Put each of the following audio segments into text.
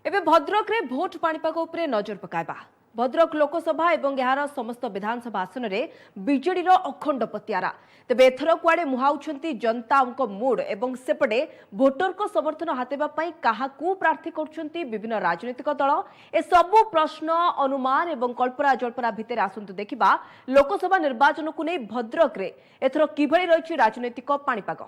ଏବେ ଭଦ୍ରକରେ ଭୋଟ ପାଣିପାଗ ଉପରେ ନଜର ପକାଇବା। ଭଦ୍ରକ ଲୋକସଭା ଏବଂ ଏହାର ସମସ୍ତ ବିଧାନସଭା ଆସନରେ ବିଜେଡିର ଅଖଣ୍ଡ ପତିଆରା। ତେବେ ଏଥର କୁଆଡ଼େ ମୁହାଉଛନ୍ତି ଜନତାଙ୍କ ମୁଡ୍ ଏବଂ ସେପଟେ ଭୋଟରଙ୍କ ସମର୍ଥନ ହାତେଇବା ପାଇଁ କାହାକୁ ପ୍ରାର୍ଥୀ କରୁଛନ୍ତି ବିଭିନ୍ନ ରାଜନୈତିକ ଦଳ, ଏସବୁ ପ୍ରଶ୍ନ, ଅନୁମାନ ଏବଂ କଳ୍ପନା ଜଳ୍ପନା ଭିତରେ ଆସନ୍ତୁ ଦେଖିବା ଲୋକସଭା ନିର୍ବାଚନକୁ ନେଇ ଭଦ୍ରକରେ ଏଥର କିଭଳି ରହିଛି ରାଜନୈତିକ ପାଣିପାଗ।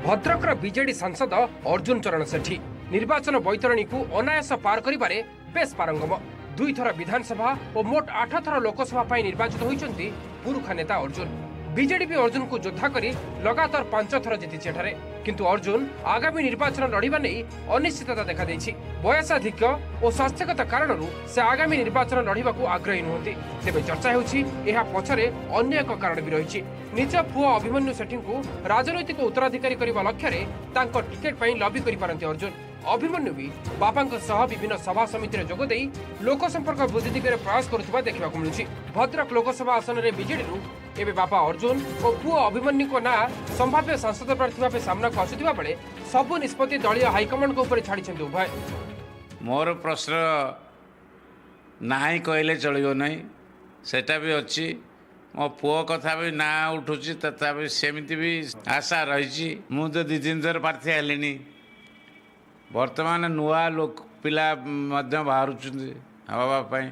ଭଦ୍ରକର ବିଜେଡି ସାଂସଦ ଅର୍ଜୁନ ଚରଣ ସେଠୀ ନିର୍ବାଚନ ବୈତରଣୀକୁ ଅନାୟାସ ପାର କରିବାରେ ବେଶ୍ ପାରଙ୍ଗମ। ଦୁଇଥର ବିଧାନସଭା ଓ ମୋଟ 8 ଥର ଲୋକସଭା ପାଇଁ ନିର୍ବାଚିତ ହୋଇଛନ୍ତି ପୁରୁଖା ନେତା ଅର୍ଜୁନ। ବିଜେଡି ବି ଅର୍ଜୁନଙ୍କୁ ଯୋଦ୍ଧା କରି ଲଗାତାର 5 ଥର ଜିତିଛି ଏଠାରେ। କିନ୍ତୁ ଅର୍ଜୁନ ଆଗାମୀ ନିର୍ବାଚନ ଲଢ଼ିବା ନେଇ ଅନିଶ୍ଚିତତା ଦେଖାଦେଇଛି। ବୟସାଧିକ୍ୟ ଓ ସ୍ୱାସ୍ଥ୍ୟଗତ କାରଣରୁ ସେ ଆଗାମୀ ନିର୍ବାଚନ ଲଢ଼ିବାକୁ ଆଗ୍ରହୀ ନୁହନ୍ତି। ତେବେ ଚର୍ଚ୍ଚା ହେଉଛି, ଏହା ପଛରେ ଅନ୍ୟ ଏକ କାରଣ ବି ରହିଛି। ନିଜ ପୁଅ ଅଭିମନ୍ୟୁ ସେଠୀଙ୍କୁ ରାଜନୈତିକ ଉତ୍ତରାଧିକାରୀ କରିବା ଲକ୍ଷ୍ୟରେ ତାଙ୍କ ଟିକେଟ୍ ପାଇଁ ଲବି କରିପାରନ୍ତି ଅର୍ଜୁନ। ଅଭିମନ୍ୟୁ ବି ବାପାଙ୍କ ସହ ବିଭିନ୍ନ ସଭା ସମିତିରେ ଯୋଗ ଦେଇ ଲୋକସମ୍ପର୍କ ବୃଦ୍ଧି ଦିଗରେ ପ୍ରୟାସ କରୁଥିବା ଦେଖିବାକୁ ମିଳୁଛି। ଭଦ୍ରକ ଲୋକସଭା ଆସନରେ ବିଜେଡିରୁ ଏବେ ବାପା ଅର୍ଜୁନ ଓ ପୁଅ ଅଭିମନ୍ୟୁଙ୍କ ନାଁ ସମ୍ଭାବ୍ୟ ସାଂସଦ ପ୍ରାର୍ଥୀ ଭାବେ ସାମ୍ନାକୁ ଆସୁଥିବା ବେଳେ ସବୁ ନିଷ୍ପତ୍ତି ଦଳୀୟ ହାଇକମାଣ୍ଡଙ୍କ ଉପରେ ଛାଡ଼ିଛନ୍ତି ଉଭୟ। ମୋର ପ୍ରଶ୍ନ ନାହିଁ କହିଲେ ଚଳିବ ନାହିଁ, ସେଟା ବି ଅଛି। ମୋ ପୁଅ କଥା ବି ନାଁ ଉଠୁଛି, ତଥାପି ସେମିତି ବି ଆଶା ରହିଛି। ମୁଁ ତ ଦୁଇ ତିନି ଥର ପ୍ରାର୍ଥୀ ହେଲିଣି। ବର୍ତ୍ତମାନ ନୂଆ ଲୋକ ପିଲା ମଧ୍ୟ ବାହାରୁଛନ୍ତି ହେବା ପାଇଁ।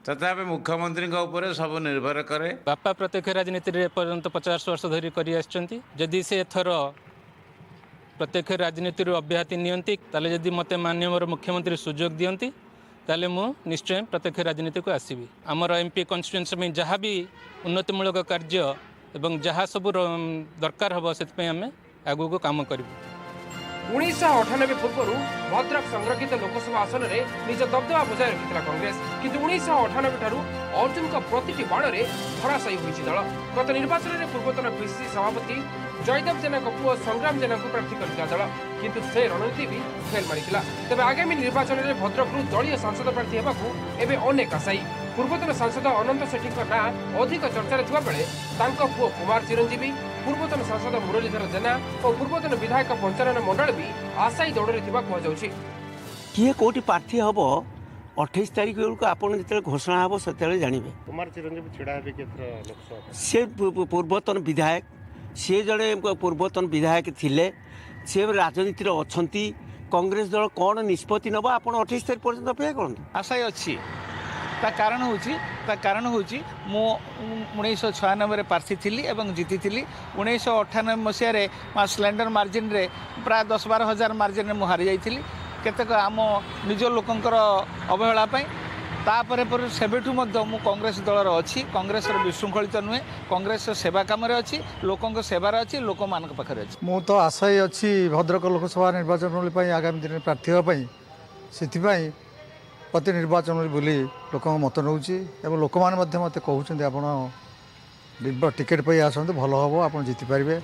ତଥାପି ମୁଖ୍ୟମନ୍ତ୍ରୀଙ୍କ ଉପରେ ସବୁ ନିର୍ଭର କରେ। ବାପା ପ୍ରତ୍ୟକ୍ଷ ରାଜନୀତିରେ ଏପର୍ଯ୍ୟନ୍ତ 50 ବର୍ଷ ଧରି କରି ଆସିଛନ୍ତି। ଯଦି ସେ ଏଥର ପ୍ରତ୍ୟକ୍ଷ ରାଜନୀତିରୁ ଅବ୍ୟାହତି ନିଅନ୍ତି, ତାହେଲେ ଯଦି ମୋତେ ମାନ୍ୟବର ମୁଖ୍ୟମନ୍ତ୍ରୀ ସୁଯୋଗ ଦିଅନ୍ତି, ତାହେଲେ ମୁଁ ନିଶ୍ଚୟ ପ୍ରତ୍ୟକ୍ଷ ରାଜନୀତିକୁ ଆସିବି। ଆମର ଏମ୍ ପି କନଷ୍ଟିଟ୍ୟୁଏନ୍ସି ପାଇଁ ଯାହା ବି ଉନ୍ନତିମୂଳକ କାର୍ଯ୍ୟ ଏବଂ ଯାହା ସବୁ ଦରକାର ହେବ, ସେଥିପାଇଁ ଆମେ ଆଗକୁ କାମ କରିବୁ। 1998 ପୂର୍ବରୁ ଭଦ୍ରକ ସଂରକ୍ଷିତ ଲୋକସଭା ଆସନରେ ନିଜ ଦବଦବା ବଜାୟ ରଖିଥିଲା କଂଗ୍ରେସ। କିନ୍ତୁ 1998 ଠାରୁ ଅର୍ଜୁନଙ୍କ ପ୍ରତିଟି ବାଣରେ ଧରାଶାୟୀ ହୋଇଛି ଦଳ। ଗତ ନିର୍ବାଚନରେ ପୂର୍ବତନ ପିସିସି ସଭାପତି ଜୟଦେବ ଜେନାଙ୍କ ପୁଅ ସଂଗ୍ରାମ ଜେନାଙ୍କୁ ପ୍ରାର୍ଥୀ କରିଥିଲା ଦଳ। କିନ୍ତୁ ସେ ରଣନୀତି ବି ଫେଲ୍ ମାରିଥିଲା। ତେବେ ଆଗାମୀ ନିର୍ବାଚନରେ ଭଦ୍ରକରୁ ଦଳୀୟ ସାଂସଦ ପ୍ରାର୍ଥୀ ହେବାକୁ ଏବେ ଅନେକ ଆଶାୟୀ। ପୂର୍ବତନ ସାଂସଦ ଅନନ୍ତ ସେଠୀଙ୍କ ନାଁ ଅଧିକ ଚର୍ଚ୍ଚାରେ ଥିବା ବେଳେ ତାଙ୍କ ପୁଅ କୁମାର ଚିରଞ୍ଜୀବୀ, ପୂର୍ବତନ ସାଂସଦ ମୁରଲୀଧର ଜେନା ଓ ପୂର୍ବତନ ବିଧାୟକ ପଞ୍ଚାନନ ମଣ୍ଡଳ ବି ଆଶାୟୀ ଦୌଡ଼ରେ ଥିବା କୁହାଯାଉଛି। କିଏ କେଉଁଠି ପ୍ରାର୍ଥୀ ହେବ, 28 ତାରିଖ ବେଳକୁ ଆପଣ ଯେତେବେଳେ ଘୋଷଣା ହେବ, ସେତେବେଳେ ଜାଣିବେ। କୁମାର ଚିରଞ୍ଜୀବୀ ଛିଡ଼ା ହେବେ କି ଏଥର ଲୋକସଭା? ସେ ପୂର୍ବତନ ବିଧାୟକ, ସିଏ ଜଣେ ପୂର୍ବତନ ବିଧାୟକ ଥିଲେ, ସେ ରାଜନୀତିରେ ଅଛନ୍ତି। କଂଗ୍ରେସ ଦଳ କ'ଣ ନିଷ୍ପତ୍ତି ନେବ, ଆପଣ 28 ତାରିଖ ପର୍ଯ୍ୟନ୍ତ ଅପେକ୍ଷା କରନ୍ତୁ। ଆଶା ଅଛି। ତା କାରଣ ହେଉଛି ମୁଁ 1996ରେ ପ୍ରାର୍ଥୀ ଥିଲି ଏବଂ ଜିତିଥିଲି। 1998 ମସିହାରେ ସ୍ଲେଣ୍ଡର ମାର୍ଜିନରେ, ପ୍ରାୟ 10-12 ହଜାର ମାର୍ଜିନରେ ମୁଁ ହାରିଯାଇଥିଲି କେତେକ ଆମ ନିଜ ଲୋକଙ୍କର ଅବହେଳା ପାଇଁ। ତାପରେ ପରେ ସେବେଠୁ ମଧ୍ୟ ମୁଁ କଂଗ୍ରେସ ଦଳର ଅଛି। କଂଗ୍ରେସର ବିଶୃଙ୍ଖଳିତ ନୁହେଁ, କଂଗ୍ରେସର ସେବା କାମରେ ଅଛି, ଲୋକଙ୍କ ସେବାରେ ଅଛି, ଲୋକମାନଙ୍କ ପାଖରେ ଅଛି। ମୁଁ ତ ଆଶାୟୀ ଅଛି ଭଦ୍ରକ ଲୋକସଭା ନିର୍ବାଚନ ମଣ୍ଡଳୀ ପାଇଁ ଆଗାମୀ ଦିନରେ ପ୍ରାର୍ଥୀ ହେବା ପାଇଁ। ସେଥିପାଇଁ ପ୍ରତି ନିର୍ବାଚନରେ ବୁଲି ଲୋକଙ୍କ ମତ ନେଉଛି ଏବଂ ଲୋକମାନେ ମଧ୍ୟ ମୋତେ କହୁଛନ୍ତି, ଆପଣ ଟିକେଟ୍ ପାଇ ଆସନ୍ତୁ, ଭଲ ହେବ, ଆପଣ ଜିତିପାରିବେ।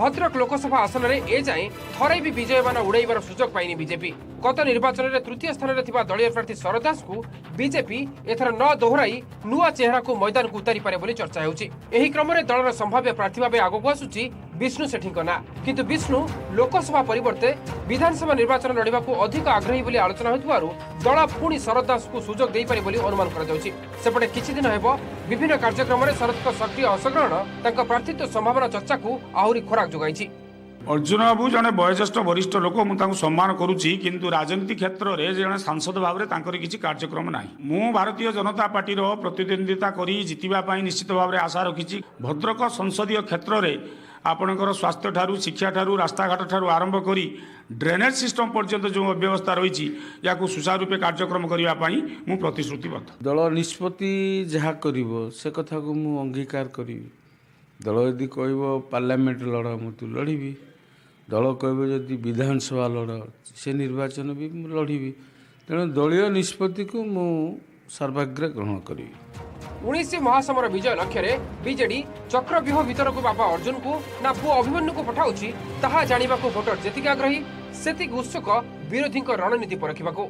ଭଦ୍ରକ ଲୋକସଭା ଆସନରେ ଏଯାଏଁ ଥରେ ବି ବିଜୟବାନା ଉଡ଼ାଇବାର ସୁଯୋଗ ପାଇନି ବିଜେପି। ଗତ ନିର୍ବାଚନରେ ତୃତୀୟ ସ୍ଥାନରେ ଥିବା ଦଳୀୟ ପ୍ରାର୍ଥୀ ଶରତ ଦାସଙ୍କୁ ବିଜେପି ଏଥର ନ ଦୋହରାଇ ନୂଆ ଚେହେରାକୁ ମଇଦାନକୁ ଉତାରିପାରେ ବୋଲି ଚର୍ଚ୍ଚା ହେଉଛି। ଏହି କ୍ରମରେ ଦଳର ସମ୍ଭାବ୍ୟ ପ୍ରାର୍ଥୀ ଭାବେ ଆଗକୁ ଆସୁଛି ବିଷ୍ଣୁ ସେଠୀଙ୍କ ନାଁ। କିନ୍ତୁ ବିଷ୍ଣୁ ଲୋକସଭା ପରିବର୍ତ୍ତେ ବିଧାନସଭା ନିର୍ବାଚନ ଲଢ଼ିବାକୁ ଅଧିକ ଆଗ୍ରହୀ ବୋଲି ଆଲୋଚନା ହେଉଥିବାରୁ ଦଳ ପୁଣି ଶରତ ଦାସଙ୍କୁ ସୁଯୋଗ ଦେଇପାରେ ବୋଲି ଅନୁମାନ କରାଯାଉଛି। ସେପଟେ କିଛି ଦିନ ହେବ ବିଭିନ୍ନ କାର୍ଯ୍ୟକ୍ରମରେ ଶରତଙ୍କ ସକ୍ରିୟ ଅଂଶଗ୍ରହଣ ତାଙ୍କ ପ୍ରାର୍ଥୀତ୍ୱ ସମ୍ଭାବନା ଚର୍ଚ୍ଚାକୁ ଆହୁରି ଖୋରାକ ଯୋଗାଇଛି। ଅର୍ଜୁନ ବାବୁ ଜଣେ ବୟୋଜ୍ୟେଷ୍ଠ ବରିଷ୍ଠ ଲୋକ, ମୁଁ ତାଙ୍କୁ ସମ୍ମାନ କରୁଛି। କିନ୍ତୁ ରାଜନୀତି କ୍ଷେତ୍ରରେ ଜଣେ ସାଂସଦ ଭାବରେ ତାଙ୍କର କିଛି କାର୍ଯ୍ୟକ୍ରମ ନାହିଁ। ମୁଁ ଭାରତୀୟ ଜନତା ପାର୍ଟିର ପ୍ରତିଦ୍ୱନ୍ଦିତା କରି ଜିତିବା ପାଇଁ ନିଶ୍ଚିତ ଭାବରେ ଆଶା ରଖିଛି। ଭଦ୍ରକ ସଂସଦୀୟ କ୍ଷେତ୍ରରେ ଆପଣଙ୍କର ସ୍ୱାସ୍ଥ୍ୟ ଠାରୁ, ଶିକ୍ଷା ଠାରୁ, ରାସ୍ତାଘାଟ ଠାରୁ ଆରମ୍ଭ କରି ଡ୍ରେନେଜ୍ ସିଷ୍ଟମ ପର୍ଯ୍ୟନ୍ତ ଯେଉଁ ଅବ୍ୟବସ୍ଥା ରହିଛି, ୟାକୁ ସୁଚାରୁ ରୂପେ କାର୍ଯ୍ୟକ୍ରମ କରିବା ପାଇଁ ମୁଁ ପ୍ରତିଶ୍ରୁତିବଦ୍ଧ। ଦଳ ନିଷ୍ପତ୍ତି ଯାହା କରିବ, ସେ କଥାକୁ ମୁଁ ଅଙ୍ଗୀକାର କରିବି। ଦଳ ଯଦି କହିବ ପାର୍ଲାମେଣ୍ଟ ଲଢ଼, ମୁଁ ତ ଲଢ଼ିବି। ଦଳ କହିବ ଯଦି ବିଧାନସଭା ଲଢ଼, ସେ ନିର୍ବାଚନ ବି ମୁଁ ଲଢ଼ିବି। ତେଣୁ ଦଳୀୟ ନିଷ୍ପତ୍ତିକୁ ମୁଁ ସର୍ବାଗ୍ରେ ଗ୍ରହଣ କରିବି। 19 ମହାସମର ବିଜୟ ଲକ୍ଷ୍ୟରେ ବିଜେଡି ଚକ୍ରବ୍ୟୁହ ଭିତରକୁ ବାପା ଅର୍ଜୁନଙ୍କୁ ନା ପୁଅ ଅଭିମନ୍ୟୁକୁ ପଠାଉଛି, ତାହା ଜାଣିବାକୁ ଭୋଟର ଯେତିକି ଆଗ୍ରହୀ, ସେତିକି ଉତ୍ସୁକ ବିରୋଧୀଙ୍କ ରଣନୀତି ପରଖିବାକୁ।